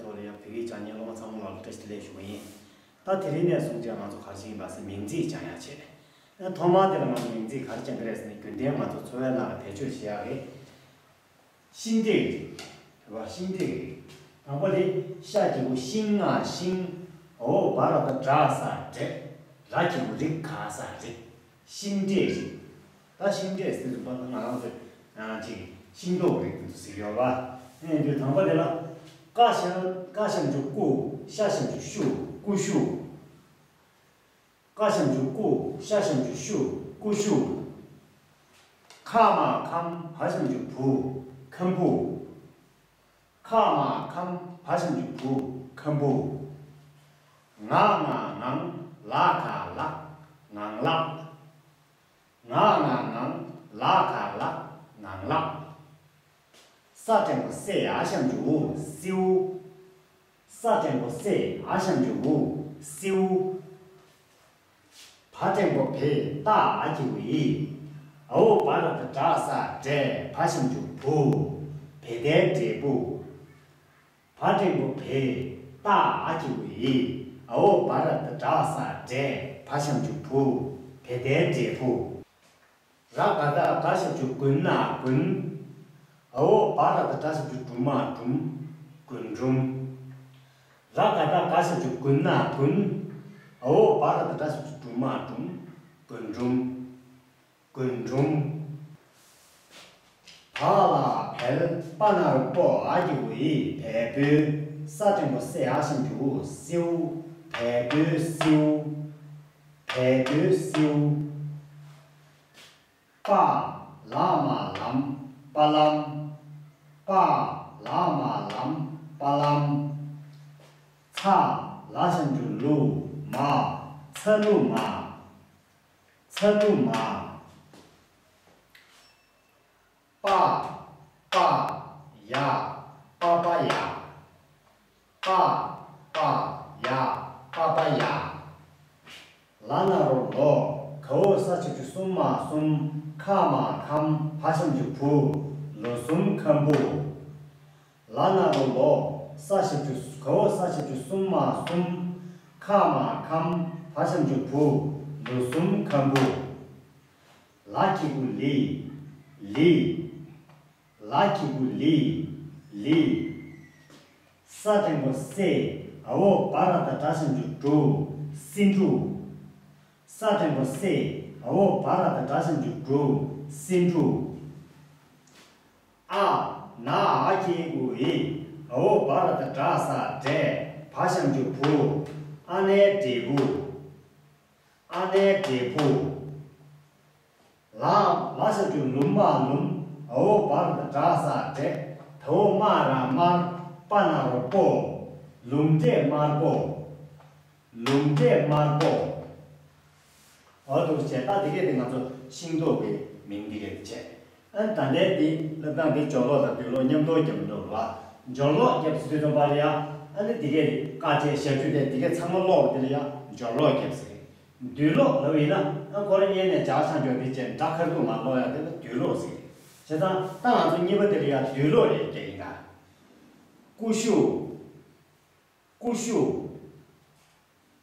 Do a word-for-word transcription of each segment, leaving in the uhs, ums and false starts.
ཐོག་ལ་ཡང་བོད་ཡིག་སྦྱང་མཁན་སློབ་མ་ཚང་མ་ལ་བཀྲ་ཤིས་བདེ་ལེགས་ཞུ་གི་ཡིན། ད་དེ་རིང་ནས་བཟུང་བྱས་ང་ཚོ་ག་རེ་བྱེད་ཀྱི་ཡིན་པ་ཟེར་མིང་ཚིག་སྦྱང་ཡག་བྱས། ཨ་ཐོག་མར་དེ་ལ་ང་ཚོ་མིང་ཚིག་ག་རེ་སྦྱང་གི་རེད་ཟེར་ན། རྒྱུན་ལྡན་ང་ཚོ་འཚོ་བའི་ནང་ལ་བེད་སྤྱོད་བྱེད་ཡག་རེད། ཤིང་འབྲས་རིགས། རེད་བ། ཤིང་འབྲས་རིགས། དང་པོ་དེ་ཤ་གི་གུ་ཤིང་ང་ཤིང་། འོ་བ་ར་བཏགས་སྒྲ་ས་འབྲས། ར་གི་གུ་རི་ག་ས་རིགས། ཤིང་འབྲས་རིགས། ད་ཤིང་འབྲས་ཟེར་དུས་ང་རང་ཚོས་ཅིག་ཤིང་ཏོག་རིགས་དེ་ཚོ་ཟེར་གྱི་ཡོད་པ། ཨེ་དུས་དང་པོ་དེ་ལ་ཀ་ཞབས་ཀ་ཞབས་ཀྱུ་ཀུ། ཤ་ཞབས་ཀྱུ་ཤུ། ཀུ་ཤུ། ཀ་ཞབས་ཀྱུ་ཀུ། ཤ་ཞབས་ཀྱུ་ཤུ། ཀུ་ཤུ། ཁ་མ་ཁམ། བ་ཞབས་ཀྱུ་བུ། ཁམ་བུ། ཁ་མ་ཁམ། བ་ཞབས་ཀྱུ་བུ། ཁམ་བུ། ང་ང་ངང་། ལ་ག་ལག་ངང་ལག་ང་ང་ངང་། ལ་ག་ལག་ངང་ལག་ས་འགྲེང་བུ་སེ། འ་ཞབས་ཀྱུ་འུ། སེའུ། ས་འགྲེང་བུ་སེ། འ་ཞབས་ཀྱུ་འུ། སེའུ། བ་འགྲེང་བུ་བེ། ཏ་འ་གི་གུ་འི། འོ་བ་ར་བཏགས་སྒྲ་ས་འབྲས། བ་ཞབས་ཀྱུ་བུ། བེ་ཏའི་འབྲས་བུ། བ་འགྲེང་བུ་བེ། ཏ་འ་གི་གུ་འི། འོ་བ་ར་བཏགས་སྒྲ་ས་འབྲས། བ་ཞབས་ཀྱུ་བུ། བེ་ཏའི་འབྲས་བུ། ར་ག་བཏགས་རྒ་ཞབས་ཀྱུ་རྒུ་ན་རྒུན། འོ་བ་ར་བཏགས་རྒྲ་ཞབས་ཀྱུ་རྒྲུ་མ་རྒྱུན། རྒུན་འབྲུམ། ར་ག་བཏགས་རྒ་ཞབས་ཀྱུ་རྒུ་ན་རྒུན། འོ་བ་ར་བཏགས་རྒྲ་ཞབས་ཀྱུ་རྒྱུ་མ་རྒྱུམ། རྒུན་འབྲུམ། རྒུན་འབྲུམ། བ་ལ་བལ། པ་ན་རོ་པོ། འ་གི་གུ་འི། བལ་པོའི། ས་འགྲེང་བུ་སེ། འ་ཞབས་ཀྱུ་འུ། སེའུ། བལ་པོའི་སེའུ། བལ་པོའི་སེའུ། པ་ལ་མ་ལམ། པ་ལམ། པ་ལ་མ་ལམ། པ་ལམ། ཚ་ལ་ཞབས་ཀྱུ་ལུ། མ། ཚ་ལུ་མ། ཚ་ལུ་མ། པ། པ། ཡ། པ་པ་ཡ། པ། པ། ཡ། པ་པ་ཡ། ལ་ན་རོ་ལོ། ག་འོག་ས་ཞབས་ཀྱུ་གསུམ་མ་གསུམ། ཁ་མ་ཁམ། བ་ཞབས་ཀྱུ་བུ། ལོ་གསུམ་ཁམ་བུ། ལ་ན་རོ་ལོ། ས་ཞབས་ཀྱུ་ག་འོག་ས་ཞབས་ཀྱུ་གསུམ་མ་གསུམ། ཁ་མ་ཁམ། བ་ཞབས་ཀྱུ་བུ། ལོ་གསུམ་ཁམ་བུ། ལ་གི་གུ་ལི། ལི། ལ་གི་གུ་ལི། ལི། ས་འགྲེང་བུ་སེ། འ་འོག་བ་ར་བཏགས་སྒྲ་ཞབས་ཀྱུ་འགྲུ། སེ་འབྲུ། ས་འགྲེང་བུ་སེ། འ་འོག་བ་ར་བཏགས་སྒྲ་ཞབས་ཀྱུ་འགྲུ། སེ་འབྲུ། ཨ། ན་འ་གི་གུ་འི། འ་འོག་བ་ར་བཏགས་སྒྲ་ས་འབྲས། བ་ཞབས་ཀྱུ་བུ། ཨ་ནེའི་འབྲས་བུ། ཨ་ནེའི་འབྲས་བུ། ལ། ལ་ཞབས་ཀྱུ་ལུ་མ་ལུམ། འ་འོག་བ་ར་བཏགས་སྒྲ་ས་འབྲས། ད་འོག་མ་ར་དམར། པ་ན་རོ་པོ། ལུམ་འབྲས་དམར་པོ། ལུམ་འབྲས་དམར་པོ། འོ་འདུག་བྱས། ད་འདི་གས་དེ་ང་ཚོ་ཤིང་ཏོག་གི་མིང་འདི་གས་དེ་བྱས། ཨ་ནི་ད་ལྟའི་འདི་སློབ་སྟངས་འདི་སྦྱོར་ཀློག་དང་འདོད་ཀློག་མཉམ་དུ་རྒྱབ་འགྲོ་བ། སྦྱོར་ཀློག་རྒྱབ་ཟེར་དུས་ཙམ་པ་ལ་ཡ། ཨ་ནི་འདི་གས་དེ་ཀ་བཅས་ཞབས་ཀྱུ་དེ་འདི་གས་ཚང་མ་ཀློག་པ་དེ་ལ་ཡ་སྦྱོར་ཀློག་རྒྱབ་ཟེར། འདོད་ཀློག་ལབ་ཡིན་ན། ཨ་ཁོ་རང་སྔོན་ནས་སྦྱར་ཚར་འཇོག་དེ་བྱས་སྒྲ་ཁ་ཐུག་མ་ཀློག་ཡ་དེ་ལ་འདོད་ཀློག་ཟེར། བྱས་ཙང་ད་ང་ཚོ་གཉིས་པ་དེ་ལ་ཡ་འདོད་ཀློག་རེད་རྒྱག་ཡིན་ད། ཀུ་ཤུ། ཀུ་ཤུ།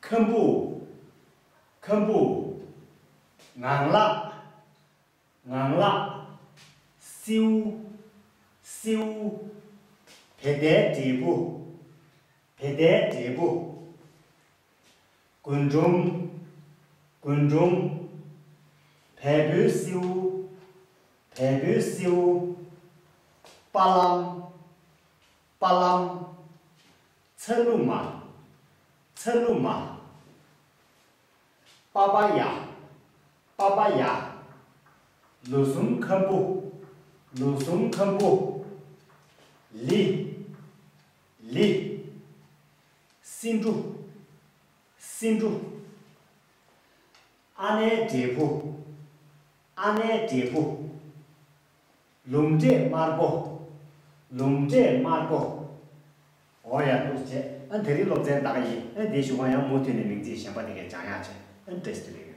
ཁམ་བུ། ཁམ་བུ། ངང་ལག་ངང་ལག་སེའུ། སེའུ། བེ་ཏའི་འབྲས་བུ། བེ་ཏའི་འབྲས་བུ། རྒུན་འབྲུམ། རྒུན་འབྲུམ། བལ་པོའི་སེའུ། བལ་པོའི་སེའུ། པ་ལམ། པ་ལམ། ཚ་ལུ་མ། ཚ་ལུ་མ། པ་པ་ཡ། པ་པ་ཡ། ལོ་གསུམ་ཁམ་བུ། ལོ་གསུམ་ཁམ་བུ། ལི། ལི། སེ་འབྲུ། སེ་འབྲུ། ཨ་ནེའི་འབྲས་བུ། ཨ་ནེའི་འབྲས་བུ། ལུམ་འབྲས་དམར་པོ། ལུམ་འབྲས་དམར་པོ། འོ་ཡ་འདུག་བྱས། ཨ་དེ་རིང་སློབ་ཚན་ད་ག་ཡིན། ཨ་དེའི་གཞུག་ག་ཡང་མུ་མཐུད་ནས་མིང་ཚིག་གཞན་པ་དེ་གས་སྦྱང་ཡག་བྱས། ཨ་བཀྲ་ཤིས་བདེ་ལེགས།